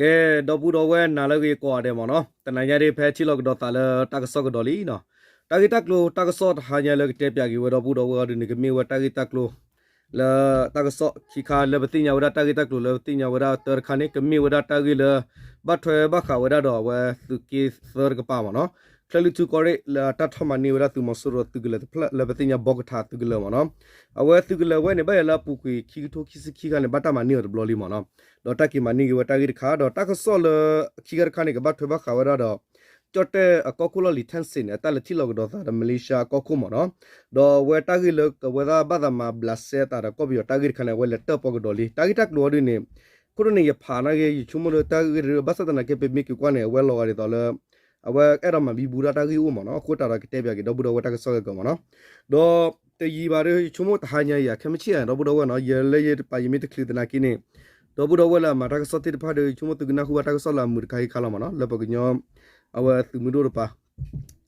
ကဲ ဒီပုၢ်ဒီဝဲၢ်နၤလၢအဂ့ၤကိးဂၤဒဲးမ့ၢ်နီၤ, တနၤညါဒ်ဖဲထံၣ်လိာ်ကဒီးသးလၢတၢ်ကစီၣ်ကဒီးလံနီၤ, တၢ်ဂ့ၢ်တၢ်ကျိၤတၢ်ကစီၣ်တဟါညါလၢကတဲပၠးက့ၤဝဲဒီပုၢ်ဒီဝဲၢ်အီၤဒ်န့ၣ် ကမ့ၢ်ဝဲတၢ်ဂ့ၢ်တၢ်ကျိၤ လၢတၢ်ကစီၣ်ခံခါလၢပသ့ၣ်ညါဝဲဒၣ်တၢ်ဂ့ၢ်တၢ်ကျိၤလၢပသ့ၣ်ညါဝဲဒၣ်တၢ်တခါန့ၣ် ကမ့ၢ်ဝဲဒၣ်တၢ်ဂ့ၢ်လၢ ဘၣ်ထွဲဘၣ်ဃးဝဲဒၣ်ဒီးအဝဲသုးက့သၢတကပၤမ့ၢ်နီၤ, ချၢၣ်လွံၢ်ထူၣ်ကီၢ်ရ့ၣ်လၢအတၢ်ထီၣ်မၤန့ၢ်ဝဲဒၣ်သုးမီၤစိရိၤသုးကလၢၤတဖျၢၣ်လၢပသ့ၣ်ညါဘီကထးသုးကလၢၤမ့ၢ်နီၤ, အဝဲသုးကလၢၤဝဲန့ၣ် ဘၣ်ယၤလၢအပူၤကွံာ်ခံကထိခံဆံခံခါန့ၣ် ဘၣ်တၢ်မၤန့ၢ်အီၤတဘျီလံမ့ၢ်နီၤ, ဒီးတၢ်က့ၤမၤန့ၢ်က့ၤဝဲတၢ်ဂ့ၢ်တခါ ဒီးတၢ်ကစီၣ်လၢခံခါတခါန့ၣ် ကဘၣ်ထွဲဘၣ်ဃးဝဲဒၣ်ဒီး ကၠီၣ်တဲၣ်အကီၢ်ခိၣ်လီၢ်လံၤ Than Sein န့ၣ် အတၢ်လဲၤထံၣ်လိာ်ကဒီးသးဒီး Malaysia အကီၢ်ခိၣ်မ့ၢ်နီၤ, ဒီးအဝဲတၢ်ဂ့ၢ်လၢအဝဲဒၣ်ဘၣ်သးမၤဘျးစဲအသးဒီးကီၢ်ပယီၤတၢ်ဂ့ၢ်တခါန့ၣ် အဝဲလဲၤတၢၣ်ပီၣ်ကဒီးလံ တၢ်ဂ့ၢ်တၢ်ကျိၤအီၤဒ်န့ၣ်, ခိၣ်ဒ်န့ၣ် ယဖးနာ်က့ ယဆိကမိၣ်လၢတၢ်ဂ့ၢ်တဘၣ်ဆၣ်သနာ်က့ ပမ့ၢ်က့ၤကွၢ်န့ၣ် အဝဲလီၤဂာ်ဒ်သိးလၢ အဝဲအဲၣ်ဒိးမၤဘံဘူတၢ်တၢ်ဂ့ၢ်အိၣ်မ့ၢ်နီၤ, အဃိတၢ်ဒီးကတဲပၠးက့ၤဒီပုၢ်ဒီဝဲၢ်တၢ်ကစီၣ်ဂ့ၤကီးမ့ၢ်နီၤ, ဒီးတယံာ်ဘၣ်ဒီး ယဆိကမိၣ်တဟါညါအံၤ ခဲမုၢ်ဆ့ၣ်အံၤ ဒီပုၢ်ဒီဝဲၢ်နီၤ, ယလၢယတပာ်ယမ့ၢ်တချုးသနာ်က့န့ၣ်, ဒီပုၢ်ဒီဝဲၢ်လၢအမၤတၢ်ကစီၣ်သ့ၣ်တဖၣ်ဒီး ယဆိကမိၣ်သုကနၢ်ဟူဘၣ်တၢ်ကစီၣ်လၢအမုာ်တခါဟံးခါလီၤမ့ၢ်နီၤ, လၢပှၤကညီ အဝဲသုးမုၢ်ဒိၣ်တပၤ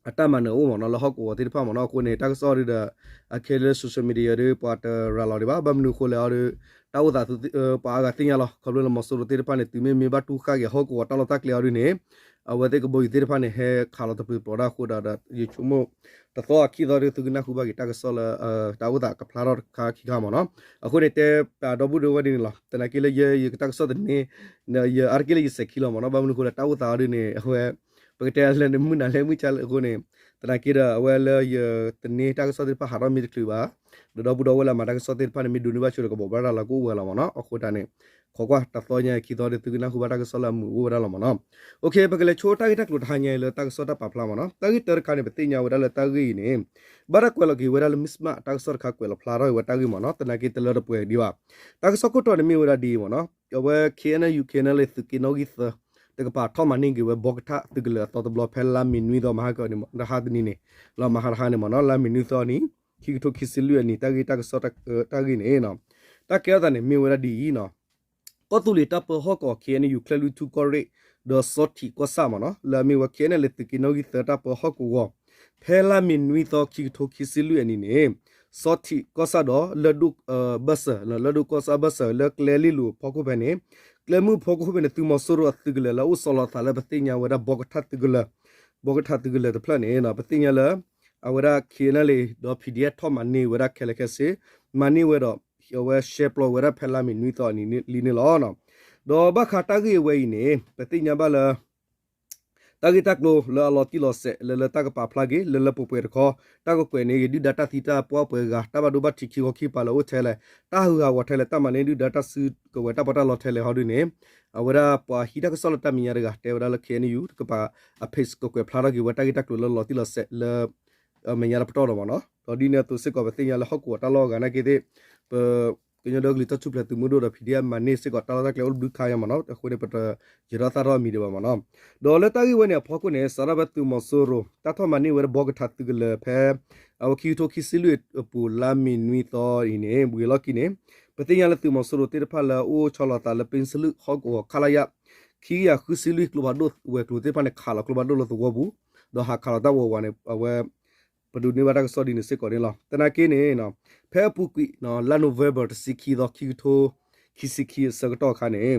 အတၢ်မၤနၢၤအိၣ်မ့ၢ်နီၤ, လၢဟီၣ်ကဝီၤသ့ၣ်တဖၣ်မ့ၢ်နီၤ, အဃိန့ၣ် တၢ်ကစီၣ်ဒ်ဒီး အခဲလၢ social media ဒီး ပှၤတရၤလီၤဒံးဘၣ်, ဘၣ်မနုၤအဃိလဲၣ်အီၤဒီး တၢ်အိၣ်သးသု ပှၤအါဂၤသ့ၣ်ညါလီၤ, ခီဖျိလၢမီၤစိရိၤသ့ၣ်တဖၣ်န့ၣ် တုၤမ့ၢ်မ့ၢ်ဘၣ်တူၢ်ဃာ်က့ၤဟီၣ်ကဝီၤတၢ်လီၢ်တၢ်ကျဲအီၤဒ်န့ၣ်, အဝဲသ့ၣ်ကဘီယူၤသ့ၣ်တဖၣ်န့ၣ် ဟဲခးလီၤတပျုာ်ပျီတၢ်အဃိဒီး ယဆိကမိၣ် တသီအခံသီဒီး သုကနၢ်ဟူဘၣ်က့ၤတၢ်ကစီၣ်လၢ တၢ်အိၣ်သးကဖျါထီၣ်တခါခံခါမ့ၢ်နီၤ, အဃိန့ၣ် တဲပၠးဒီပုၢ်ဒီဝဲၢ်ဒ်န့ၣ်လီၤ, သနာ်က့လၢယ ယကတၢ်ကစီၣ်တန့ၣ် ယအါတက့ၢ်လၢယစဲးခံလီၤမ့ၢ်နီၤ, ဘၣ်မနုၤအဃိလၢတၢ်အိၣ်သးအီၤဒ်န့ၣ် အဝဲ ပကတဲလၢမုၢ်နၤလၢမုၢ်ဆါလၢအဃိန့ၣ်, သနာ်က့ဒီး အဝဲလၢယတန့ၢ်တၢ်ကစီၣ်သ့ၣ်တဖၣ်ဟးထီၣ်မ့ၢ်တချုးဘၣ်, ဒီးဒီပုၢ်ဒီဝဲၢ်လၢအမၤတၢ်ကစီၣ်သ့ၣ်တဖၣ်န့ၣ် မ့ၢ်ဒိးန့ၢ်ဘၣ်ဆိဒီးကဘိးဘၣ်ရၤလီၤကအိၣ်ဝဲလီၤမ့ၢ်နီၤ, အဃိတၢ်န့ၣ် ခိးကွၢ်တသီညါခံသီဒီး သုကနၢ်ဟူဘၣ်တၢ်ကစီၣ်လၢအမုာ်အိၣ်ဝဲဒၣ်လီၤမ့ၢ်နီၤ, ပကလဲၤဆိတၢ်ဂ့ၢ်တၢ်ကျိၤတဟါညါအံၤလၢတၢ်ကစီၣ်တၢ်ပာ်ဖျါမ့ၢ်နီၤ, တၢ်ဂ့ၢ်တၢတခါန့ၣ် ပသ့ၣ်ညါဝဲဒၣ်လၢတၢ်ဂ့ၢ်အံၤန့ၣ် ဘၣ်တၢ်ကွဲးလီၤက့ၤဝဲဒၣ်လၢ Mizzima တၢ်ကစီၣ်တခါကွဲးလီၤဖျါထီၣ်က့ၤဝဲတၢ်ဂ့ၢ်မ့ၢ်နီၤ, သနာ်က့တလၢတပှဲၤဒံးဘၣ်, တၢ်ကစီၣ်ခိၣ်တီန့ၣ်မ့ၢ်ဝဲဒၣ်ဒ်အံၤမ့ၢ်နီၤ, အဝဲ KNU KNLA သုးက့နီၣ်ဂံၢ်သၢ တကပၤထီၣ်မၤန့ၢ်က့ၤဝဲ ဘီကထၣ်သုးကလၢၤအသီတဘျီ ဖဲလါမ့ၤနွံသီမဟါကနံၤ တဟါတနံၤန့ၣ် လီၤမဟါတဟါန့ၣ်မ့ၢ်နီၤ, လါမ့ၤနွံသီအနံၤ ခံကထိခံဆံလွံၢ်အနံၤ တၢ်ဂ့ၢ်တၢ်ကစီၣ် တၢ်ဂ့ၢ်န့ၣ် တၢ်ကဲထီၣ်သးန့ၣ်မ့ၢ်ဝဲဒၣ်ဒ်အံၤနီၤ, ကီၢ်သူလ့ၤတၢ်ပၢဟီၣ်ကဝီၤ KNU ချၢၣ်လွံၢ်ထူၣ်ကီၢ်ရ့ၣ် ဒီးစီၤထံးကီၢ်ဆၣ်မ့ၢ်နီၤ, လၢအမ့ၢ်ဝဲ KNLA သုးက့နီၣ်ဂံၢ်သၢတၢ်ပၢဟီၣ်ကဝီၤ ဖဲလါမ့ၤနွံသီ ခံကထိခံဆံလွံၢ်အနံၤန့ၣ် စီၤထံးကီၢ်ဆၣ်ဒီး လၢၢ်ဒိၣ်ဘၢၣ်စၢၤ လၢၢ်ဒိၣ်ကီၢ်ဆၣ်ဘၢၣ်စၢၤ လၢကျဲလ့လိၤဖီခိၣ်ဖဲန့ၣ်, ကျဲမုၢ်ဖီခိၣ်ဖဲန့ၣ် သုးမီၤစိရိၤအသုးကလၢၤလၢအအိၣ်ဆီလီၤသးလၢပသ့ၣ်ညါဝဲဒၣ် ဘီကထၣ်သုးကလၢၤတဖျၢၣ်န့ၣ် ပသ့ၣ်ညါလၢ အဝဲဒၣ် KNLA ဒီး PDF ထီၣ်မၤန့ၢ်ဝဲဒၣ်ခဲလၢာ်ခဲဆ့, မၤန့ၢ်ဝဲဒီး အဝဲရှဲပျီဝဲဒၣ်ဖဲလါမ့ၤနွံသီအနံၤလံန့ၣ်လီၤ. ဒီးဘၣ်ဃးတၢ်ဂ့ၢ်အဝဲအံၤန့ၣ် ပသ့ၣ်ညါဘၣ်လၢ တၢ်ဂ့ၢ်တၢ်ကျိၤလၢအလီၤတံၢ်လီၤဆဲး လၢလၢတၢ်ကပာ်ဖျါက့ၤ လၢလၢပှဲၤပှဲၤတခီ တၢ်ကကွဲးန့ၢ်က့ၤဒုၣ်ဒါတၢ်သံတၢ်ပှၢ်ပှဲၤဂၤ တၢ်ဘၣ်ဒိဘၣ်ထံးခံခီခံကပၤလၢအိၣ်ထဲလဲၣ်, တၢ်ဟးဂူာ်ဟးဂီၤထဲလဲၣ်, တၢ်မၤန့ၢ်ဒုၣ်ဒါတၢ်စုကဝဲၤတၢ်ပီးတၢ်လီထဲလဲၣ်ဟီဒ်န့ၣ်, အဝဲဒၣ်ပှၤဟံးတၢ်ကစီၣ်လၢတၢ်မဲာ်ညါတဂၤ တဲဝဲဒၣ်လၢ KNU တကပၤအ page ကကွဲးဖျါထီၣ်က့ၤဝဲတၢ်ဂ့ၢ်တၢ်ကျိၤလၢလီၤတံၢ်လီၤဆဲးလၢ အမဲာ်ညါတပတီၢ်ဒီးမ့ၢ်နီၤ, ဒီးဒ်န့ၣ်အသိးစ့ၢ်ကီး ပသ့ၣ်ညါလၢဟီၣ်ကဝီၤတၢ်လီၢ်အဂၤနာ်က့သ့ၣ် ပ ကညီဒီကလုာ်တၢ်ထူၣ်ဖျဲးသုးမုၢ်ဒိၣ်ဒီး PDF မၤန့ၢ်စ့ၢ်ကီးတၢ်လီၢ်တၢ်ကျဲအိၣ်တဘျုးခါညါမ့ၢ်နီၤ, အဃိန့ၣ် ပတယၢၤထီၣ်သၣ်ထီၣ်အမံၤဒံးဘၣ်မ့ၢ်နီၤ. ဒီးလၢတၢ်ဂ့ၢ်ဝဲန့ၣ်အဖီခိၣ်န့ၣ် စးထီၣ်ဖဲသုးမီၤစိရိၤ တၢ်ထီၣ်မၤန့ၢ်ဝဲဒၣ်ဘီကထၣ်သုးကလၢၤဖဲ အဝဲခံကထိခံဆံလွံၢ်အပူၤ လါမ့ၤနွံသီအံၤန့ၣ် ဝံၤအလီၢ်ခံန့ၣ် ပသ့ၣ်ညါလၢသုးမီၤစိရိၤသ့ၣ်တဖၣ်လၢအအိၣ်ဆီလီၤသးလၢ ပ့စလုးဟီၣ်ကဝီၤ ခလရ ခံကယၤဃုဆံလွံၢ် ကျိဖးဒိၣ်ဝဲၤကျိၤသ့ၣ်တဖၣ်န့ၣ် ခးလီၤကျိဖးဒိၣ်လၢသဝီပူၤ, ဒီးဟးခးလီၤတၢ်ဝးဝးန့ၣ် အဝဲ ပဒိးန့ၢ်ဘၣ်တၢ်ကစီၣ်ဒ်န့ၣ်စ့ၢ်ကီးန့ၣ်လီၤ. သနာ်က့န့ၣ် ဖဲအပူၤကွံာ် လါနိၣ်ဝ့ဘၢၣ် တဆံခံသီ ခံကထိခံဆံခံအဆၢကတီၢ်အခါန့ၣ်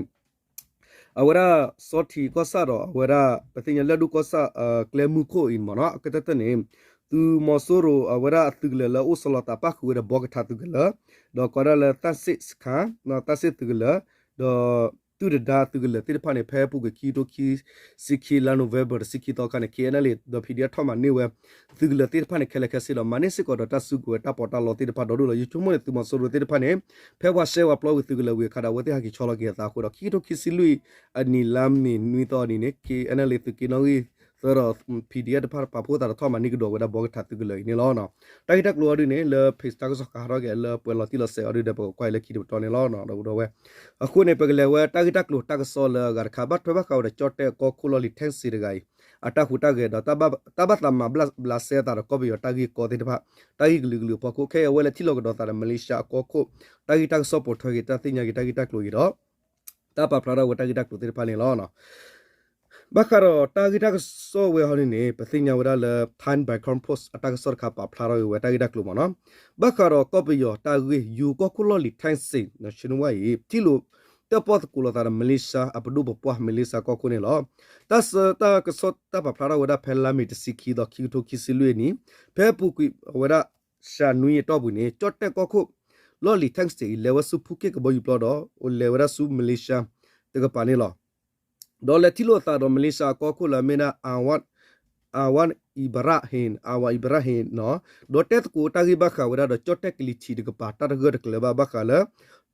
အဝဲဒၣ်စီၤထံးကီၢ်ဆၣ်ဒီး အဝဲဒၣ်ပသ့ၣ်ညါလၢၢ်ဒိၣ်ကီၢ်ဆၣ် ကျဲမုၢ်ခိၣ်အံၤမ့ၢ်နီၤ အကတၢၢ်တၢၢ်န့ၣ် သုးမီၤစိရိၤအဝဲဒၣ်အသုးကလၢၤလၢအအိၣ်ဆီလီၤသးပၣ်ဃုာ်ဝဲဒီးဘီကထၣ်သုးကလၢၤ ဒီးကိးဒၣ်လၢ သန့်စစ်စခန်း သန့်စစ်သုးကလၢၤ ဒီး သုးတဒါသုးကလၢၤသ့ၣ်တဖၣ်န့ၣ် ဖဲအပူၤကွံာ်ခံကထိခံဆံခံ လါနိၣ်ဝ့ဘၢၣ် တဆံခံသီအခါန့ၣ် KNLA ဒီး PDF ထီၣ်မၤန့ၢ်ဝဲ သုးကလၢၤသ့ၣ်တဖၣ်န့ၣ် ခဲလၢာ်ခဲဆ့ဒီး မၤန့ၢ်စ့ၢ်ကီးဒီးတၢ်စုကဝဲၤတၢ်ပီးတၢ်လီသ့ၣ်တဖၣ်ဒီဒူၣ်လီၤ. ယဆိကမိၣ်န့ၣ် သုးမီၤစိရိၤသ့ၣ်တဖၣ်န့ၣ် ဖဲပှၤရှဲပှၤပျီဝံၤသုးကလၢၤဝံၤအခါဒီး အဝဲသ့ၣ်ဟဲက့ၤဆီလီၤက့ၤအသးအဃိဒီး ခံကထိခံဆံလွံၢ်အနံၤ လါမ့ၤနွံသီအနံၤန့ၣ် KNLA သုးက့နီၣ်ဂံၢ်သၢဒီး PDF တဖၣ်ပာ်ဖှိၣ်သးဒီးထီၣ်မၤန့ၢ်ကဒီးဝဲဒၣ်ဘီကထၣ်သုးကလၢၤအံၤန့ၣ်လီၤ. တၢ်ဂ့ၢ်တၢ်ကျိၤအီၤဒ်န့ၣ် လၢ page တၢ်ကစီၣ်ဃးထီၣ်က့ၤလၢပှဲၤလီၤတံၢ်လီၤဆဲးအီၤဒ်ဒီး ပကကွၢ်အံၤလၢခံတပတီၢ်န့ၣ်လီၤ. ဒီပုၢ်ဒီဝဲၢ် အဃိန့ၣ် ပကလဲၤဝဲတၢ်ဂ့ၢ်တၢ်ကျိၤတၢ်ကစီၣ်လၢအဂၤတခါ ဘၣ်ထွဲဘၣ်ဃးဝဲဒီးကၠီၣ်တဲၣ်အကီၢ်ခိၣ်လီၢ်လံၤ ထၣ်စ့တဂၤအံၤ အတၢ်ဟူးတၢ်ဂဲၤဒီး တၢ်ဘၣ်သးမၤဘျးစဲအသးဒီးကီၢ်ပယီၤတၢ်ဂ့ၢ်ကီသ့ၣ်တဖၣ် တၢ်ဂ့ၢ်ကလုာ်ကလုာ်အဖီခိၣ် ခဲအံၤအဝဲလဲၤထံၣ်လိာ်ကဒီးသးဒီး Malaysia အကီၢ်ခိၣ် တၢ်ဂ့ၢ်တၢ်ကစီၣ်ပိာ်ထွဲက့ၤ တၢ်သ့ၣ်ညါက့ၤတၢ်ဂ့ၢ်တၢ်ကျိၤက့ၤဒီး တၢ်ပာ်ဖျါထီၣ်ဝဲတၢ်ဂ့ၢ်တၢ်ကျိၤသ့ၣ်တဖၣ်န့ၣ်လီၤ. ဘၣ်ဃးဒီးတၢ်ဂ့ၢ်တၢ်ကစီၣ်ဝဲဟီဒ်န့ၣ် ပသ့ၣ်ညါဝဲဒၣ်လၢ Time Bangkok Post အတၢ်ကစီၣ်တခါပာ်ဖျါထီၣ်က့ၤဝဲတၢ်ဂ့ၢ်တၢ်ကျိၤမ့ၢ်နီၤ. ဘၣ်ဃးဒီးကီၢ်ပယီၤတၢ်ဂ့ၢ် ယိၤကီၢ်ခိၣ်လီၢ်လံၤ ထၣ်စ့ နၢၤၡနဝါအံၤ ထံၣ်လိာ် တၢ်ပီၣ်သကိးလိာ်သးဒီး Malaysia အပဒိၣ်ပပှၢ် Malaysia ကီၢ်ခိၣ်န့ၣ်လီၤ. တၢ်ဆၢ တၢ်ကစီၣ်တၢ်ပာ်ဖျါထီၣ်ဝဲဒၣ်ဖဲလါမ့ၤတဆံခံသီ ခံကထိခံဆံလွံၢ်နံၣ်, ဖဲအပူၤကွံာ်အဝဲဒၣ် ရှၤနွံအတီၢ်ပူၤန့ၣ် ကၠီၣ်တဲၣ်ကီၢ်ခိၣ် လီၢ်လံၤ Thang Sing အံၤ လဲၤဝဲဆူဖူခ့ၣ်ကဘီယူၤပျီဒီး လဲၤဝဲဒၣ်ဆူ Malaysia တကပၤန့ၣ်လီၤ. ဒီးလဲၤထံၣ်လိာ်သးဒီး Malaysia အကီၢ်ခိၣ်လၢအမ့ၢ်ဒၣ် Anwar Ibrahim, Anwar Ibrahim နီၤ, ဒီးတဲသကိးတၢ်ဂ့ၢ်ဘၣ်ဃးဝဲဒၣ်ဒီး ကၠီၣ်တဲၣ်ကလံၤထံးတကပၤ တၢ်တဂၢၢ်တကျၢၤဘၣ် ဘၣ်ဃးလၢ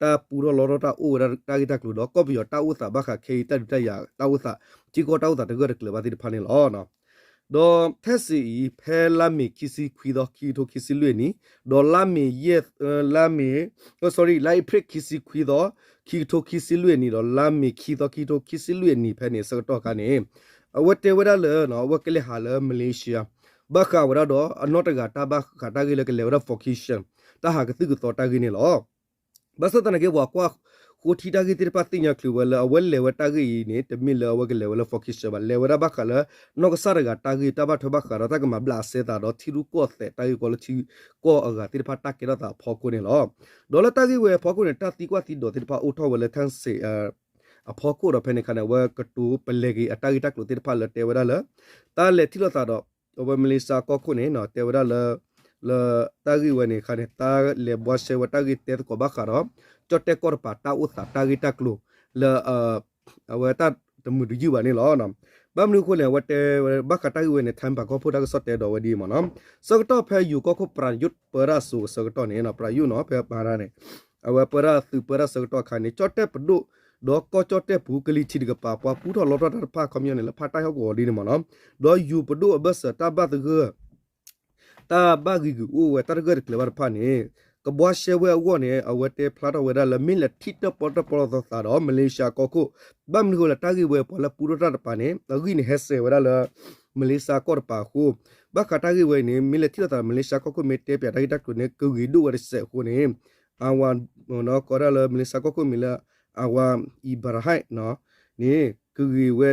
တၢ်ပူထီၣ်လီထီၣ်တၢ်အိၣ်ဝဲဒၣ်တၢ်ဂ့ၢ်တၢ်ကျိၤဒီး ကီၢ်ပယီၤတၢ်အိၣ်သးဘၣ်ဃးခဲအံၤ တၢ်ဒုးတၢ်ယၤတၢ်အိၣ်သး ထံကီၢ်တၢ်အိၣ်သးတဂၢၢ်တကျၢၤဘၣ်သ့ၣ်တဖၣ်န့ၣ်လီၤ. ဒီး Thang Sing အံၤ ဖဲလါမ့ၤခံဆံခွံသီ ခံကထိခံဆံလွံၢ်နံၣ်, ဒီးလါမ့ၤယဲၢ် လါမ့ၤ sorry လါအ့ဖြ့ၣ်ခံဆံခွံသီ ခံကထိခံဆံလွံၢ်နံၣ် ဒီးလါမ့ၤခံသီ ခံကထိခံဆံလွံၢ်နံၣ်ဖဲန့ၣ် ဆၢကတီၢ်အခါန့ၣ် အဝဲတဲဝဲဒၣ်လၢ အဝဲကလဲၤဟးလၢ Malaysia ဘၣ်ဃးဝဲဒၣ်ဒီး အနီၢ်တဂၤတၢ်ဘၣ်ဃးတၢ်ဂ့ၢ်လၢကလဲၤဝဲဒၣ် vacation တၢ်ဟးကသုၣ်ကသီတၢ်ဂ့ၢ်န့ၣ်လီၤ. ဘၣ်ဆၣ်သနာ်က့ ပှၤကွၢ်ဃိထံတၢ်ဂ့ၢ်သ့ၣ်တဖၣ်သ့ၣ်ညါချုးဝဲလၢ အဝဲလဲၤဝဲတၢ်ဂ့ၢ်အံၤန့ၣ် တမ့ၢ်လၢအဝဲကလဲၤဝဲလၢ vacation ဘၣ်, လဲၤဝဲဒၣ်ဘၣ်ဃးလၢ နီၢ်ကစၢ်တဂၤတၢ်ဂ့ၢ်တၢ်ဘၣ်ထွဲဘၣ်ဃးဒီး တၢ်ကမၤဘျးအစဲသးဒီး ထံရူၢ်ကီၢ်သဲးတၢ်ဂ့ၢ်ကီလၢထံကီၢ်အဂၤသ့ၣ်တဖၣ်တၢ်ကဲထီၣ်သးအဖီခိၣ်န့ၣ်လီၤ. ဒီးလၢတၢ်ဂ့ၢ်ဝဲအဖီခိၣ်န့ၣ် တၢ်သံကွၢ်သံဒိးသ့ၣ်တဖၣ်အိၣ်ထီၣ်ဝဲလၢ Thang Sing အဖီခိၣ်ဒီး ဖဲန့ၣ်အခါန့ၣ် အဝဲကတိၤပလဲၤက့ၤအတၢ်ဂ့ၢ်တၢ်ကျိၤသ့ၣ်တဖၣ်လၢတဲဝဲဒၣ်လၢ တၢ်လဲၤထံၣ်လိာ်သးဒီး အဝဲ Malaysia ကီၢ်ခိၣ်န့ၣ် တဲဝဲဒၣ်လၢ လၢတၢ်ဂ့ၢ်ဝဲန့ၣ်အခါန့ၣ် တၢ်လဲၤဘှါရှဲဝဲတၢ်ဂ့ၢ်တဲသကိးဘၣ်ဃးဒီး ကၠီၣ်တဲၣ်ကီၢ်တပၤတၢ်အိၣ်သးတၢ်ဂ့ၢ်တၢ်ကျိၤလၢ အဝဲတၢ်တမုာ်တယုၢ်ဘၣ်န့ၣ်လီၤ. ဘၣ်မနုၤအဃိလဲၣ် အဝဲတဲဝဲဘၣ်ဃးတၢ်ဂ့ၢ်ဝဲန့ၣ် ထၢၣ်ပာ်ကီၢ်ဖိတၢ်ကစီၣ်တဲဒီးဝဲဒ်အံၤမ့ၢ်နီၤ, ဆၢကတီၢ်ဖဲယိၤကီၢ်ခိၣ် Prayut ပၢတၢ်စိၤအဆၢကတီၢ်န့ၣ် Prayut နီၤ ဖဲပၢတၢ်န့ၣ် အဝဲပၢတၢ်သုးပၢတၢ်ဆၢကတီၢ်အခါန့ၣ် ကၠီၣ်တဲၣ်ပဒိၣ် ဒီးကီၢ်ကၠီၣ်တဲၣ်ပူၤကလံၤထံးတကပၤ ပှၤပူထီၣ်လီထီၣ်တၢ်တဖၣ် ခီပညီန့ၣ်လၢဖးတၢ်ဟီၣ်ကဝီၤဒ်န့ၣ်မ့ၢ်နီၤ, ဒီးယိၤပဒိၣ်အဘၢၣ်စၢၤတၢ်ဘၣ်သဂၢၢ် တၢ်ဘၣ်ဂံာ်ဂုာ်အိၣ်ဝဲတၢ်တဂၢၢ်တကျၢၤဘၣ်တဖၣ်န့ၣ် ကဘှါရှဲဝဲအဂီၢ်န့ၣ် အဝဲတဲဖျါထီၣ်ဝဲဒၣ်လၢ မ့ၢ်လဲၤထံၣ်တၢၣ်ပီၣ်တၢၣ်ပီလိာ်သးဒီး Malaysia ကီၢ်ခိၣ်, ဘၣ်မနုၤအဃိလဲၣ် တၢ်ဂ့ၢ်ဝဲပှၤလၢပူထီၣ်တၢ်တပၤန့ၣ် အဂံၢ်န့ၣ်ဟဲစဲးဝဲဒၣ်လၢ Malaysia ကီၢ်တပၤအဃိ ဘၣ်ဃးတၢ်ဂ့ၢ်ဝဲအံၤန့ၣ် မ့ၢ်လဲၤထံၣ်လိာ်သး Malaysia ကီၢ်ခိၣ် မ့ၢ်တဲပၠးတၢ်ဂ့ၢ်တၢ်ကျိၤန့ၣ် ကဂ့ၤဒိၣ်ဝဲတစဲးအဃိန့ၣ် အဝၤ ကိးဒၣ်လၢ Malaysia ကီၢ်ခိၣ်မံၤလၢ အဝၤ Ibrahim န့ၣ် ကဂ့ၤဝဲ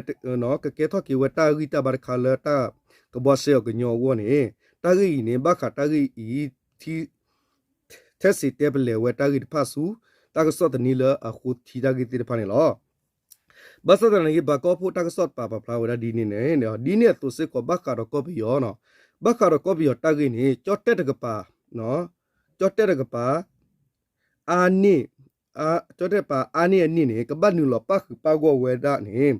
ကကဲထီၣ်က့ၤဝဲတၢ်ဂံၢ်တၢ်ဘါတခါလၢတၢ်ကဘှါရှဲအီၤကညီအဂီၢ်န့ၣ် တၢ်ဂ့ၢ်အံၤန့ၣ် ဘၣ်ဃးတၢ်ဂ့ၢ်အံၤ ထံ Thang Sing တဲပလဲၤဝဲတၢ်ဂ့ၢ်တဖၣ်ဆူ တၢ်ကစီၣ်သနံးလၢအဃိထံတၢ်ဂ့ၢ်သ့ၣ်တဖၣ်န့ၣ်လီၤ. ဘၣ်ဆၣ်သနာ်က့ ပာ်ကီၢ်ဖိတၢ်ကစီၣ်တပၤပာ်ဖျါဝဲဒၣ်ဒ်န့ၣ်န့ၣ် ဒ်န့ၣ်အသိးစ့ၢ်ကီး ဘၣ်ဃးဒီးကီၢ်ပယီၤနီၤ, ဘၣ်ဃးဒီးကီၢ်ပယီၤတၢ်ဂ့ၢ်န့ၣ် ကၠီၣ်တဲၣ်တကပၤ ကၠီၣ်တဲၣ်တကပၤ အါန့ၢ် ကၠီၣ်တဲၣ်တကပၤအါန့ၢ်အန့ၣ်န့ၣ် ကဘၣ်နုာ်လီၤပၣ်ဃုာ်ပၣ်ဂီၢ်ဝဲဒၣ်န့ၣ်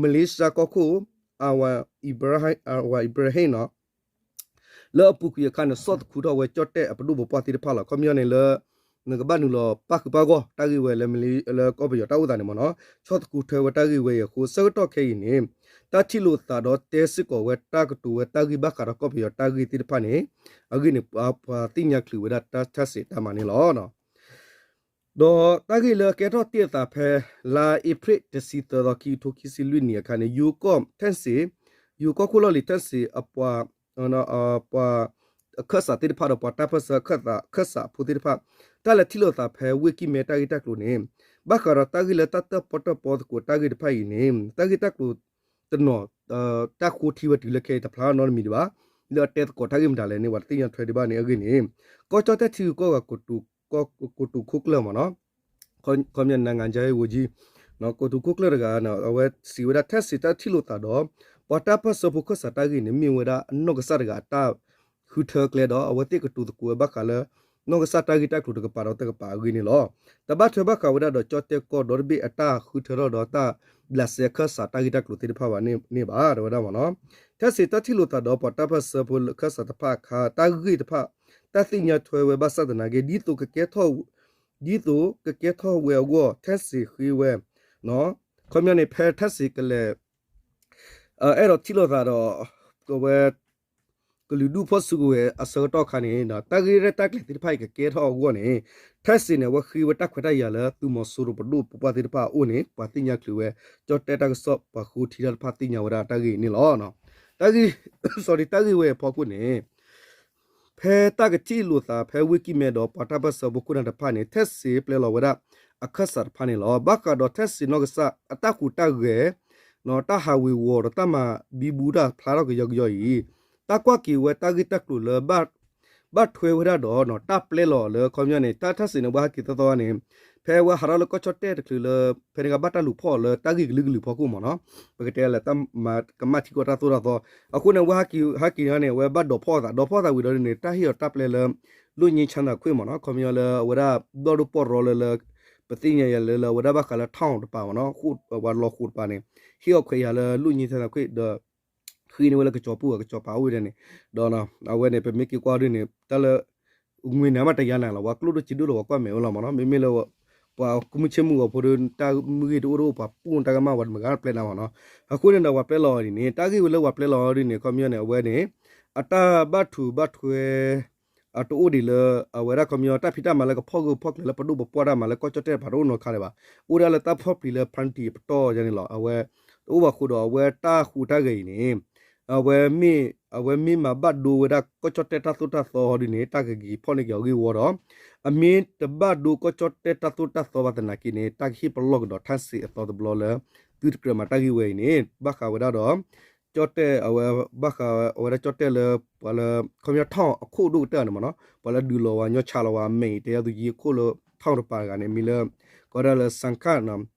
Malaysia ကီၢ်ခိၣ် အဝၤ Ibrahim အဝၤ Ibrahim နီၤ လၢအပူၤကွံာ်အခါန့ၣ် ဆီၣ်သခူထီၣ်ဝဲကၠီၣ်တဲၣ်အပဒိၣ်ပပှၢ်သ့ၣ်တဖၣ်လီၤ. ခီပညီန့ၣ်လၢ နကဘၣ်နုာ်လီၤပၣ်ဃုာ်ပၣ်ဂီၢ်တၢ်ဂ့ၢ်ဝဲလၢ လၢကီၢ်ပယီၤတၢ်အိၣ်သးန့ၣ်မ့ၢ်နီၤ ဆီၣ်သခူထွဲဝဲတၢ်ဂ့ၢ်ဝဲအံၤအဃိ ဆၢကတီၢ်ခဲအံၤန့ၣ် တၢ်ထံၣ်လိာ်သးဒီးတဲစ့ၢ်ကီးဝဲတၢ်ကတိၤဝဲတၢ်ဂ့ၢ်ဘၣ်ဃးဒီးကီၢ်ပယီၤတၢ်ဂ့ၢ်သ့ၣ်တဖၣ်န့ၣ် အဂ့ၢ်န့ၣ် ပှၤသ့ၣ်ညါချုးဝဲဒၣ်တၢ်ထၢၣ်စ့တၢ်မၤန့ၣ်လီၤ. ဒီးတၢ်ဂ့ၢ်လၢကဲထီၣ်တ့ၢ်အသးဖဲ လါအ့ဖြ့ၣ်တဆံသၢသီ ခံကထိခံဆံလွံၢ်နံၣ်အခါန့ၣ် ယိၤကီၢ် Thang Sing ယိၤကီၢ်ခိၣ်လီၢ်လံၤ Thang Sing အပှၤ ပှၤအခၢၣ်စးသ့ၣ်တဖၣ်ဒီးပှၤတၢ်ပၢၢ်ဆၢအခၢၣ်စးဖိသ့ၣ်တဖၣ် တၢ်လဲၤထံၣ်လိာ်သးဖဲဝ့ၢ်ကံၢ်မဲတၢ်ဂ့ၢ်တၢ်ကျိၤန့ၣ် ဘၣ်ဃးဒီးတၢ်ဂ့ၢ်လၢတၢ်တၢၣ်ပီၣ်တၢၣ်ပီသကိးတၢ်ဂ့ၢ်တဖၣ်အံၤန့ၣ် တၢ်ဂ့ၢ်တၢ်ကျိၤတနီၤ တၢ်ဃိထံဝဲတုၤလၢခဲအံၤတဖျါနီတမံၤဒံးဘၣ် လၢအတဲသကိးတၢ်ဂ့ၢ်မတၤလဲၣ်န့ၣ် ပှၤတသ့ၣ်ညါထွဲဒံးဘၣ်န့ၣ်အဂ့ၢ်န့ၣ် ကီၢ်ကၠီၣ်တဲၣ်ထံဂုၤကီၢ်ဂၤ ကိတိာ်ခိၣ်ကျၢၢ်မ့ၢ်နီၤ ခီပညီ နိုင်ငံခြားရေးဝန်ကြီး ကိတိာ်ခိၣ်ကျၢၢ်တဂၤ အဝဲစံးဝဲဒၣ် Thang Sing တၢ်ထံၣ်လိာ်သးဒီး ပှၤတၢ်ပၢၢ်ဆၢဖိခၢၣ်စးတၢ်ဂ့ၢ်န့ၣ် မ့ၢ်ဝဲဒၣ်အနီၢ်ကစၢ်တဂၤအတၢ်ဃုထၢကျဲဒီး အဝဲသ့ၣ်ကတိၤသကိးဝဲဘၣ်ဃးလၢ နီၢ်ကစၢ်တၢ်ဂ့ၢ်တၢ်ကျိၤတကပၤဒီးတကပၤအဂ့ၢ်န့ၣ်လီၤ. တဘၣ်ထွဲဘၣ်ဃးဝဲဒၣ်ဒီးကၠီၣ်တဲၣ်ကီၢ်ဒီတဘ့ၣ်အတၢ်ဃုထၢထီၣ်ဒီးတၢ်ဘျးစဲအခၢၣ်စးတၢ်ဂ့ၢ်တၢ်ကျိၤသ့ၣ်တဖၣ်ဘၣ်န့ၣ်ဘၣ် တဲဝဲဒၣ်မ့ၢ်နီၤ Thang Sing တၢ်ထံၣ်လိာ်သးဒီးပှၤတၢ်ပၢၢ်ဆၢဖိခၢၣ်စးတဖၣ်အခါ တၢ်ဂ့ၢ်တဖၣ် တၢ်သ့ၣ်ညါထွဲဝဲဘၣ်ဆၣ်သနာ်က့ ဒ်သိးကကဲထီၣ် ဒ်သိးကကဲထီၣ်ဝဲအဂီၢ် Thang Sing ဃ့ဝဲ ခီပညီန့ၣ် ဖဲ Thang Sing ကလဲၤ အဲၣ်ဒိးထံၣ်လိာ်သးဒီး အဝဲ ကလုာ်ဒူၣ်ဖီၣ်စုကဝဲၤအဆၢကတီၢ်အခါန့ၣ် တၢ်ဂ့ၢ်ရဲၣ်တၢ်ကျဲၤသ့ၣ်တဖၣ်အံၤကကဲထီၣ်အဂီၢ်န့ၣ် Thang Sing န့ၣ် အဝဲဃ့ဝဲတၢ်ခွဲးတၢ်ယာ်လၢသုးမီၤစိရိၤပဒိၣ်ပပှၢ်သ့ၣ်တဖၣ်အအိၣ်န့ၣ် ပှၤသ့ၣ်ညါချုးဝဲ ကၠီၣ်တဲၣ်တၢ်ကစီၣ်ပှၤဃိထံတၢ်တဖၣ်သ့ၣ်ညါဝဲဒၣ်တၢ်ဂ့ၢ်န့ၣ်လီၤ. တၢ်ဂ့ၢ် sorry တၢ်ဂ့ၢ်ဝဲအဖီခိၣ်န့ၣ် ဖဲတၢ်ကထံၣ်လိာ်သးဖဲဝ့ၢ်ကံၢ်မဲဒီးပှၤတၢ်ပၢၢ်ဆၢဖိခိၣ်နၢ်တဖၣ်န့ၣ် Thang Sing ပျဲလီၤဝဲဒၣ်အခၢၣ်စးတဖၣ်န့ၣ်လီၤ. ဘၣ်ဃးဒီး Thang Sing နီၢ်ကစၢ်အတၢ်ဟူးတၢ်ဂဲၤ တၢ်ဟးဝ့ၤဝီၤဒီးတၢ်မၤဘံဘူတၢ်ဖျါထီၣ်ကယီကယီအံၤ တၢ်ကွၢ်က့ၤဝဲတၢ်ဂ့ၢ်တၢ်ကျိၤလၢဘၣ် ဘၣ်ထွဲဝဲဒၣ်ဒီး တၢ်ပျဲလီၤလၢ ခီပညီန့ၣ် တၢ်ထၢၣ်စ့ၣ်န့ၣ် ဝဲဟဲက့ၤသီသီန့ၣ် ဖဲဝဲဟးထီၣ်လၢကီၢ်ကၠီၣ်တဲၣ်တချုးလၢ ဖဲန့ၣ်ကဘၣ်တၢ်လူၤဖီၣ်လၢတၢ်ဂ့ၢ်ကလုာ်ကလုာ်ဖီခိၣ်မ့ၢ်နီၤ, ပကတဲလၢတၢ်မၤကမၣ်ထံကီၢ်တၢ်သိၣ်တၢ်သီ, အဃိန့ၣ် ဝဲဟဲက့ၤ ဟဲက့ၤန့ၣ် အဝဲဘၣ်ဒိးဖီၣ်အသး ဒိးဖီၣ်အသးဝံၤဒီးန့ၣ် တၢ်ဟ့ၣ်အီၤတၢ်ပျဲလၢ လွတ်ငြိမ်းချမ်းသာခွင့်မ့ၢ်နီၤ, ခီပညီလၢအဝဲဒၣ် ဒီၣ်ဒိၣ်ပီၢ်ရီလၢလၢ ပသ့ၣ်ညါယၤလၢလၢအဝဲဒၣ်ဘၣ်ဃးလၢ ထောင် တပၤမ့ၢ်နီၤ, ပှၤလီၤဃိာ်တပၤန့ၣ် ဟ့ၣ်အီၤခွဲးယာ်လၢ လွတ်ငြိမ်းချမ်းသာခွင့် ဒီး ဃ့န့ၢ်ဝဲလၢကစီၤပူၤ ကစီၤပၤအိၣ်ဝဲဒၣ်န့ၣ်, ဒီး အဝဲန့ၣ် ပမ့ၢ်က့ၤကွၢ်ဒ်န့ၣ် တၢ်လၢ ငွေနံမ့ၢ်တယါနၤလီၤ ပှၤကျိၣ်ဒိၣ်စ့ဒိၣ်လီၤ ပှၤကွၢ်မဲာ်အိၣ်လီၤမ့ၢ်နီၤ, မ့မ့ၢ်လၢ ပှၤကူမုၢ်ဆ့ၣ်မုၢ်ဂီၤဖိဒီး တၢ်မုၢ်ဂ့ၢ်တအိၣ်တအိၣ် ပှၤပူၣ်တၢ်ကမၣ်ဝဲတမ့ၢ်ဂ့ၢ်ပျဲနၤမ့ၢ်နီၤ, အဃိန့ၣ်ဒီး ပှၤပျဲလီၤအီၤဒ်န့ၣ် တၢ်ဂ့ၢ်ဝဲလၢပှၤပျဲလီၤအီၤဒ်န့ၣ် ခီပညီန့ၣ် အဝဲန့ၣ် အတၢ်ဘၣ်ထူးဘၣ်ထွဲ အတအိၣ်ဒံးလၢ အဝဲဒၣ်ခီပညီ တၢ်ဖံးတၢ်မၤလၢကဖီၣ်ဂၢၢ်ဖီၣ်ကျၢၤလၢပဒိၣ်ပပှၢ်တၢ်မၤလၢ ကီၢ်ကၠီၣ်တဲၣ်တပၤတအိၣ်နီတခါဒံးဘၣ်, အိၣ်ဒၣ်လၢတၢ်ဖီၣ်ပျံၤလၢ ဖါတံၣ်အပတီၢ်ယါန့ၣ်လီၤ, အဝဲ တအိၣ်ဘၣ်ဃိဒီး အဝဲတၢ်ဟူးတၢ်ဂဲၤအံၤန့ၣ် အဝဲမ့ၢ် အဝဲမ့ၢ်မၤဘၣ်ဒိဝဲဒၣ် ကီၢ်ကၠီၣ်တဲၣ်တၢ်သိၣ်တၢ်သီဒ်န့ၣ် တၢ်ကက့ၤဖီၣ်န့ၢ်က့ၤအဂ့ၢ်ဝီဒီး အမ့ၢ်တဘၣ်ဒိကီၢ်ကၠီၣ်တဲၣ်တၢ်သိၣ်တၢ်သီဘၣ်သနာ်က့န့ၣ် တၢ်ကဟ့ၣ်ပလီၢ်ကဒီးထၣ်စ့ၣ်အသီတဘျီလၢ သုတကြၢးမၤတၢ်ဂ့ၢ်ဝဲအံၤန့ၣ် ဘၣ်ဃးဝဲဒၣ်ဒီး ကၠီၣ်တဲၣ်အဝဲ ဘၣ်ဃးဝဲဒၣ်ကၠီၣ်တဲၣ်လၢ ပှၤလၢ ခီပညီ ထောင် အခိၣ်ဒိၣ်ကတၢၢ်န့ၣ်မ့ၢ်နီၤ, ပှၤလၢဒုးလီၤဝဲညီဆါလီၤဝဲအမဲာ်အံၤ တဲယၤသူယံၤအခိၣ်လၢ ထောင် တပၤတဂၤန့ၣ် မံၤလၢ ကီးဒၣ်လၢ စၣ်ခၣ်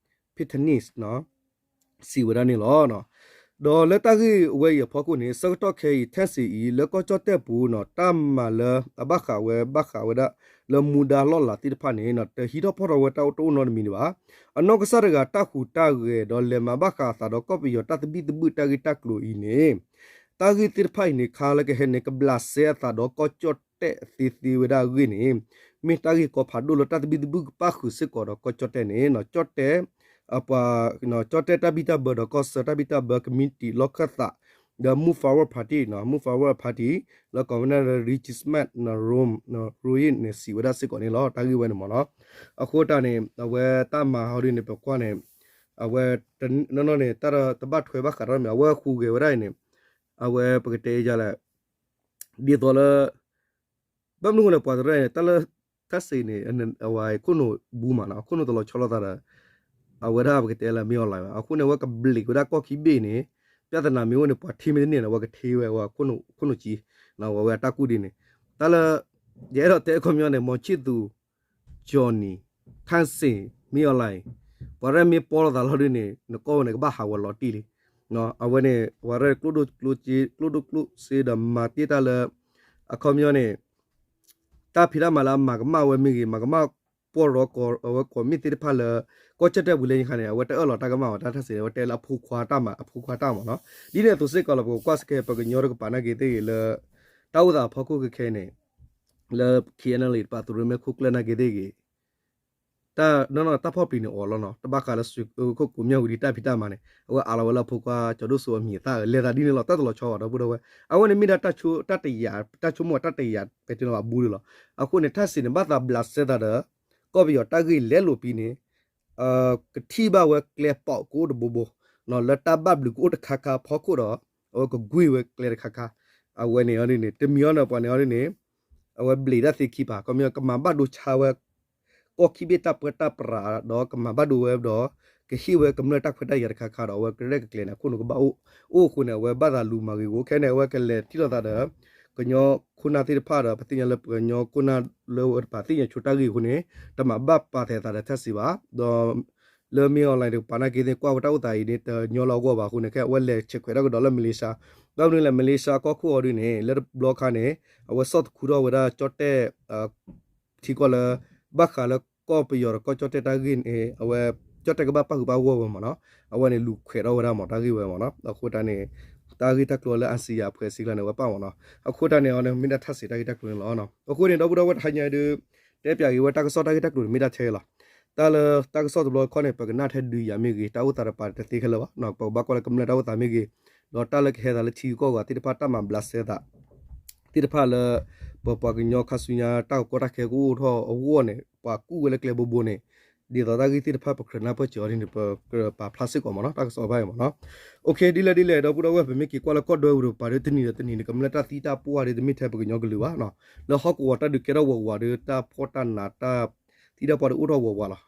ဖံထနံၣ် စံးဝဲဒၣ်န့ၣ်လီၤ. ဒီးလၢတၢ်ဂ့ၢ်ဝဲအံၤအဖီခိၣ်န့ၣ် ဆၢကတီၢ်ခဲအံၤ ထၣ်စ့ၣ်အံၤ လၢကီၢ်ကၠီၣ်တဲၣ်ပူၤနီၤ တၢ်မၤလၢအဘၣ်ဃးဝဲ ဘၣ်ဃးဝဲဒၣ်လၢမူဒါလီၢ်လၤသ့ၣ်တဖၣ်န့ၣ် တဟံးထီၣ်ဖီၣ်ထီၣ်ဝဲတၢ်အိၣ်တအိၣ်နီတမံၤဒံးဘၣ်. အနီၢ်ကစၢ်တဂၤတၢ်ဟူးတၢ်ဂဲၤ ဒီးလဲၤမၤဘၣ်ဃးအသးဒီးကီၢ်ပယီၤတၢ်သဘံၣ်သဘုၣ်တၢ်ဂ့ၢ်တၢ်ကျိၤအံၤန့ၣ် တၢ်ဂ့ၢ်သ့ၣ်တဖၣ်အံၤန့ၣ် ခါလၢကဟဲန့ၣ် ကဘျးစဲအသးဒီးကီၢ်ကၠီၣ်တဲၣ်သ့သ့ဝဲဒၣ်အဂ့ၢ်န့ၣ် မ့ၢ်တၢ်ဂ့ၢ်ကီဖးဒိၣ်လၢတၢ်သဘံၣ်သဘုၣ်ကပၣ်ဃုာ်စ့ၢ်ကီးဒီးကီၢ်ကၠီၣ်တဲၣ်န့ၣ် ကၠီၣ်တဲၣ် ပှၤ ကၠီၣ်တဲၣ်တၢ်ဘံၣ်တၢ်ဘၢဒီးကီၢ်ဆၢတၢ်ဘံၣ်တၢ်ဘၢ community လီၢ်ခၢၣ်သး ဒီး Move Forward Party နီၤ Move Forward Party လၢ Convenor လၢ Richie Smith နီၤ Roy နီၤ Roy န့ၣ် စံးဝဲဒၣ်စ့ၢ်ကီးန့ၣ်လီၤ တၢ်ဂ့ၢ်ဝဲန့ၣ်မ့ၢ်နီၤ. အဃိတၢ်န့ၣ် အဝဲတၢ်မၤဟီဒ်န့ၣ် ပကွၢ်န့ၣ် အဝဲ နီၢ်နီၢ်န့ၣ် တၢ်တဘၣ်ထွဲဘၣ်ဃးဒီးမ့ၢ် အဝဲဟူးဂဲၤဝဲဒၣ်အံၤန့ၣ် အဝဲပကတဲယါလဲၣ် ဒ်သိးလၢ ဘၣ်မနုၤဃိလဲၣ် ပှၤတရၢၢ်န့ၣ် တၢ်လၢ ထၣ်စ့ၣ်န့ၣ် အဝဲခိၣ်နူာ်ဘူးမးနီၤ အခိၣ်နူာ်တလီၤဆီလိာ်သးဒီး အဝဲဒၣ်ပကတဲလၢမ့ၢ်အီၤလၢၤဘၣ် အဃိန့ၣ် အဝဲကဘျံးဝဲဒၣ်ကီၢ်ခံဘ့ၣ်န့ၣ် ပြဿနာမ့ၢ်အိၣ်န့ၣ် ပှၤထံမ့ၢ်တန့ၢ်န့ၣ် အဝဲကထံဝဲ အဝဲခိၣ်နူာ်ကံ အဝဲအတၢ်ကူၣ်ဒ်န့ၣ် တၢ်လၢ ယအဲၣ်ဒိးတဲခီပညီန့ၣ် မီၤဆံၣ်သူ ကၠီၣ်နံၣ် ထၣ်စ့ၣ် မ့ၢ်အီၤလၢၤအံၤ ပှၤရဲၣ်မ့ၢ်ပီလိာ်သးလီၤဒ်န့ၣ် နကီၢ်ဝဲန့ၣ် ကဘၣ်ဟးဂီၤလီၤတံၢ်လံ အဝဲန့ၣ် ပှၤရဲၣ်ကျိၣ်ဒိၣ်ကျိၣ်စ့ ကျိၣ်ဒိၣ်ကျိၣ်စ့ဒီးမၤတ့ၢ်တၢ်လၢ အခီပညီန့ၣ် တၢ်ဖံးတၢ်မၤလၢအမၤကမၣ်ဝဲမ့ၢ်ဂ့ၤ မၤကမၣ်ပီၢ်ရီကီး အဝဲကိးမ့ၢ်သ့ၣ်တဖၣ်လၢ ကီၢ်ကၠီၣ်တဲၣ်ပူၤလၢညါခါန့ၣ် အဝဲတအၢၣ်လီၤတၢ်ကမၣ်ဘၣ် တၢ်ထၣ်စ့ၣ်န့ၣ် အဝဲတဲလၢအဖိခွါတၢ်မၤ အဖိခွါတၢ်မၤနီၤ ဒ်န့ၣ်အသိးစ့ၢ်ကီးလီၤ ပကကွၢ်စ့ၢ်ကီး ပကညီတကပၤနာ်က့ၤသ့ၣ်ဂ့ၤလၢ တၢ်အိၣ်သးအဖီခိၣ်ခဲခဲန့ၣ် လၢ ခ့ၣ်အဲၣ်ယူၣ်အ့ၣ် တပာ်သုးရ့မဲာ်ခိၣ်ကျၢၢ်နာ်က့ၤသ့ၣ်ဂ့ၤ တၢ်နီၢ်နီၢ်တၢ်ဖီၣ်ပျံၤန့ၣ်အိၣ်လီၤနီၤ တဘၣ်ဃးလၢ သုးခိၣ်ကိမျၢ်ဝံၤဒံးတၢ်ဖံးတၢ်မၤန့ၣ် အဝဲအးလီၤဝဲလၢအဖိခွါ ကၠီၤဒိၣ်စိအမံၤအသၣ် လဲၤသးဒ်န့ၣ်လီၤ တၢ်တလီၤဆီဘၣ် ဒီပုၢ်ဒီဝဲၢ် အဝဲန့ၣ်မ့ၢ်ဒၣ်တၢ်ဆိကမိၣ်တၢ်တယာ် တၢ်ဆိကမိၣ်တၢ်တယာ် ပဲာ်ထံနီၤဖးဘူးလံလီၤ အဃိန့ၣ် ထၣ်စ့ၣ်န့ၣ် ဘၣ်သးဘျးစဲသးဒီး ကီၢ်ပယီၤတၢ်ဂ့ၢ်လဲလိာ်ပံၤန့ၣ် ကထံၣ်ဘၣ်ဝဲကျဲပီးကအိၣ်တဘိဘိ လၢတၢ်ဘၣ်ဘျုးကအိၣ်တခါခါအဖီခိၣ်ဒီး အဝဲကကွံာ်ဝဲကျဲတခါခါ အဝဲန့ၣ်အီၤဒ်န့ၣ် တမံၤအီၤန့ၣ် ပှၤန့ၣ်အီၤဒ်န့ၣ် အဝဲဘျံးတၢ်သ့ခံပၤ ခီပညီကမၤဘၣ်ဒိဆါဝဲ ကီၢ်ခံဘ့ၣ်တၢ်ပၢတၢ်ပြးဒီးကမၤဘၣ်ဒိဝဲဒီး ကဟ့ၣ်ဝဲကမျၢၢ်တၢ်ခွဲးတၢ်ယာ်တခါခါဒီး အဝဲကရဲၣ်ကကျဲၤန့ၣ် အခိၣ်နူာ်ကဘၣ်အိၣ် အိၣ်အဃိန့ၣ် အဝဲဘၣ်သးလူၤမၤဂ့ၤဂ့ၤ ခဲန့ၣ် အဝဲကလဲၤထံၣ်လိာ်သးဒီး ကညီခိၣ်နၢ်သ့ၣ်တဖၣ်ဒီး ပသ့ၣ်ညါလၢပှၤကညီခိၣ်နၢ်လၢအဝဲတပၤသ့ၣ်ညါဆိတၢ်ဂ့ၢ်အဃိန့ၣ် တမၤဘၣ်ပာ်သဲးသးဒီးထၣ်စ့ၣ်ဘၣ် ဒီး လၢမ့ၢ်အီၤလဲၣ်တကပၤနာ်က့သ့ၣ် ကွၢ်ဝဲတၢ်အိၣ်သးအံၤန့ၣ် တညီလၢအဂီၢ်ဘၣ်အဃိန့ၣ် ခဲအဝဲလဲၤဆဲးခွဲးထီၣ်ကဒီးလၢမလ့ၡါ ဘၣ်မနုၤလဲၣ် မလ့ၡါကီၢ်ခိၣ်အီၤဒ်န့ၣ် လၢတဘျီခါန့ၣ် အဝဲဆီၣ်သခူထီၣ်ဝဲဒၣ်ကၠီၣ်တဲၣ် ထံကီၢ်လၢ ဘၣ်ဃးလၢကီၢ်ပယီၤဒီးကီၢ်ကၠီၣ်တဲၣ်တၢ်ဂ့ၢ်န့ၣ် အဝဲ ကၠီၣ်တဲၣ်ကဘၣ်ပၣ်ဃုာ်ပၣ်ဂီၢ်ဝဲမ့ၢ်နီၤ အဝဲန့ၣ်လူၤခွဲးထီၣ်ဝဲဒၣ်မ့ၢ်တၢ်ဂ့ၢ်ဝဲမ့ၢ်နီၤ အဃိတၢ်န့ၣ် တၢ်ဂ့ၢ်တၢ်ကျိၤလၢ ASEAN အဖွဲ့အစည်း ကျါန့ၣ် အဝဲပၣ်မ့ၢ်နီၤ အဃိတၢ်န့ၣ်အီၤန့ၣ် မ့ၢ်ဒၣ်ထၣ်စ့ၣ်တၢ်ဂ့ၢ်တၢ်ကျိၤန့ၣ်လီၤ. အဃိန့ၣ် ဒီပုၢ်ဒီဝဲၢ်တဟါညါဒုး တဲပၠးက့ၤဝဲတၢ်ကစီၣ်တၢ်ဂ့ၢ်တၢ်ကျိၤန့ၣ် မ့ၢ်ဒၣ်ထဲလီၤ. တၢ်လၢတၢ်ကစီၣ်တဘျီတခီၣ်န့ၣ် ပကနၣ်ထဲဒုးယၤမ့ၢ်ဂ့ၤ တၢ်အိၣ်သးတပၤတသ့ခဲလၢာ်ဘၣ် ပကဘၣ်ကွၢ်လၢကမျၢၢ်တၢ်အိၣ်သးမ့ၢ်ဂ့ၤ ဒီးတၢ်လၢကဟဲသးလၢထံဂုၤကီၢ်ဂၤသ့ၣ်တဖၣ် တၢ်မၤဘျးစဲသး သ့ၣ်တဖၣ်လၢ ပပှၤကညီခါဆူညါ တၢ်ကီတၢ်ခဲကအိၣ်ထီၣ်အဂီၢ်န့ၣ် ပှၤကူၣ်ဝဲလၢကျဲဘိဘိန့ၣ် ဒ်သိးတၢ်ဂ့ၢ်သ့ၣ်တဖၣ် ပကြၢးနၢ်ပၢၢ်စၢၤအီၤဒ်န့ၣ် ပကြၢးပာ်ဖျါစ့ၢ်ကီးမ့ၢ်နီၤ တၢ်ကစီၣ်တဖၣ်အံၤမ့ၢ်နီၤ. ဒ်လဲၣ်ဒ်လဲၣ်ဒီပုၢ်ဒီဝဲၢ် ပမ့ၢ်က့ၤကွၢ်လၢကီၢ်ဒွဲပူၤတပၤဒီး တနံၤဒီးတနံၤန့ၣ် ကမျၢၢ်တၢ်သံတၢ်ပှၢ်ဒီး တမ့ၢ်ထဲပကညီကလုာ်ဘၣ်နီၤ လၢဟီၣ်ကဝီၤတၢ်ဒုးကဲထီၣ်ဝးဝးဒီး တၢ်ဖှီၣ်တၢ်နးတၢ်သံတၢ်ပှၢ်ဒီးအိၣ်ထီၣ်ဝးဝးလီၤ.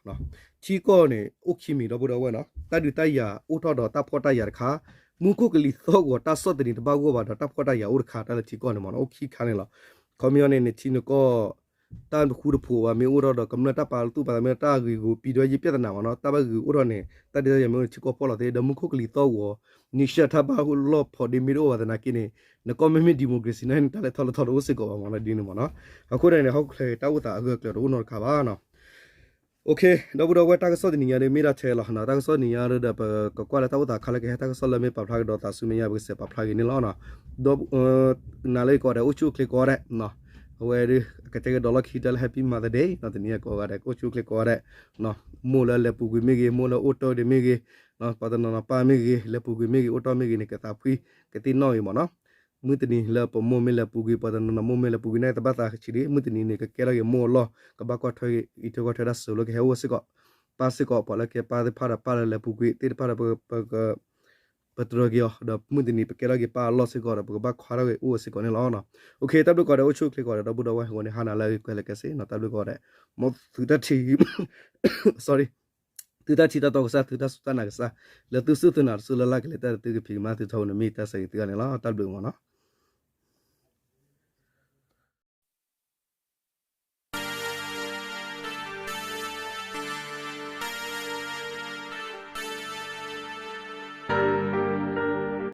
ထံကီၢ်န့ၣ် အိၣ်ခံမံၤဒီပုၢ်ဒီဝဲၢ်နီၤ တၢ်ဒုးတၢ်ယၤအိၣ်ထီၣ်ဒီးတၢ်ဖှီၣ်တၢ်ယာ်တခါ မူခိၣ်ကလံၤသီၣ်ဂီၤတၢ်ဆီၣ်သနံးတဘၣ်ဂီၢ်ဘၣ်ဒီးတၢ်ဖှီၣ်တၢ်ယာ်အိၣ်တခါ တၢ်လၢထံကီၢ်န့ၣ်မ့ၢ်နီၤ အိၣ်ခံခါန့ၣ်လီၤ. ခီပညီန့ၣ် နထံနကီၢ် တၢ်ဃူတဖိးဘၣ်မ့ၢ်အိၣ်ထီၣ်ဒီး ကမျၢၢ်တၢ်ပာ်သူၣ်ပာ်သးမ့ၢ်တၢ်ဂ့ၢ်ဂီၤ ပံၤဒွဲယ့ၢ်ပြဿနာမ့ၢ်နီၤ တၢ်ဘၣ်ဂ့ၢ်အိၣ်ထီၣ်န့ၣ် တၢ်ဒ်သိးယၤမ့ၢ်အိၣ်န့ၣ် ထံကီၢ်ဖီၣ်လီၤသ့ ဒီးမူခိၣ်ကလံၤသီၣ်ဂီၤ နံၣ်ဆၢထၢၣ်ဘၣ်လီၢ်ဖိးဒ့မ့ၢ်တအိၣ်ဘၣ်သနာ်က့န့ၣ် နကီၢ်မ့မ့ၢ် democracy နီၤ တၢ်လဲၤထီၣ်လဲၤထီတအိၣ်စ့ၢ်ကီးဘၣ်မ့ၢ်နီၤ ဒ်န့ၣ်မ့ၢ်နီၤ. အဃိန့ၣ်န့ၣ် ဟီၣ်ခိၣ်ချၢတၢ်အိၣ်သးအဂၢၢ်အကျၢၤတအိၣ်နီတခါဘၣ်နီၤ. ဒီပုၢ်ဒီဝဲၢ် တၢ်ကစီၣ်တနံၤညါဒီး မ့ၢ်ဒၣ်ထဲလီၤနီၤ တၢ်ကစီၣ်တနံၤညါဒီး ပကကွၢ်လၢတၢ်အိၣ်သးခါလၢကဟဲ တၢ်ကစီၣ်လၢမ့ၢ်ပာ်ဖျါကဒီးသးဆူမဲာ်ညါ ပကစးပာ်ဖျါက့ၤန့ၣ်လီၤ. ဒီး နာ်လၢကိးဂၤဒဲး အိၣ်ဆူၣ်အိၣ်ချ့ကိးဂၤဒဲး အဝဲဒၣ် ကတဲကဒီးလီၢ်ခံတၢ်လၢ Happy Mother's Day နီၤ တနံၤအံၤကိးဂၤဒဲး အိၣ်ဆူၣ်အိၣ်ချ့ကိးဂၤဒဲး မိၢ်လၢလဲၤပူၤကွံာ်မ့ၢ်ဂ့ၤ မိၢ်လၢအိၣ်တီၢ်ဒံးမ့ၢ်ဂ့ၤ ပှၤတနီၤနီၤပၢ်မ့ၢ်ဂ့ၤ လဲၤပူၤကွံာ်မ့ၢ်ဂ့ၤ အိၣ်တီၢ်မ့ၢ်ဂ့ၤန့ၣ် ကသးဖှံကသ့ၣ်နီၣ်ဂ့ၤမ့ၢ်နီၤ. မုၢ်တနံၤလၢပမိၢ်မ့ၢ်လဲၤပူၤကွံာ် ပှၤတနီၤနီၤမိၢ်မ့ၢ်လဲၤပူၤကွံာ်န့ၣ် တဘၣ်သးဆံးဒံး မုၢ်တနံၤန့ၣ် ကကဲထီၣ်က့ၤမိၢ်အလီၢ် ကဘၣ်ကွၢ်ထွဲအံးထွဲကွၢ်ထွဲတၢ်စိၤလၢကဟဲအိၣ်စ့ၢ်ကီး ပၢ်စ့ၢ်ကီး ပှၤလၢကဲပၢ်သ့ၣ်တဖၣ်ဒီး ပၢ်လၢလဲၤပူၤကွံာ်သ့ၣ်တဖၣ်ဒီး ပတြၢၤက့ၤအီၤ ဒီးမုၢ်တနံၤ ပကဲထီၣ်က့ၤပၢ်အလီၢ်စ့ၢ်ကီးဒီး ပကဘၣ်ခွါထီၣ်က့ၤအိၣ်စ့ၢ်ကီးန့ၣ်လီၤ. တၢ်ဘျုးကိးဂၤဒဲး အိၣ်ဆူၣ်အိၣ်ချ့ကိးဂၤဒဲး ဒီပုၢ်ဒီဝဲၢ်အဃိန့ၣ် ဟါနၤလၢအဂ့ၤ ကွဲးလၢကဲစ့ၢ်နီၤ တၢ်ဘျုးကိးဂၤဒဲး မ်သုတၢ်ထံၣ် sorry သုတၢ်ထံၣ်တၢ်တီကစၢ် သုတၢ်စူၢ်တၢ်နာ်ကစၢ် လၢသုစူၢ်သုနာ်တစူၢ်လၢ်လၢ်ကလဲၤတၢ်ဒီးသုကဖံးကမၤသုထီဘိန့ၣ် မ့ၢ်တၢ်ဆၢဂ့ၤသုဂၤန့ၣ်လီၤ. တၢ်ဘျုးမ့ၢ်နီၤ.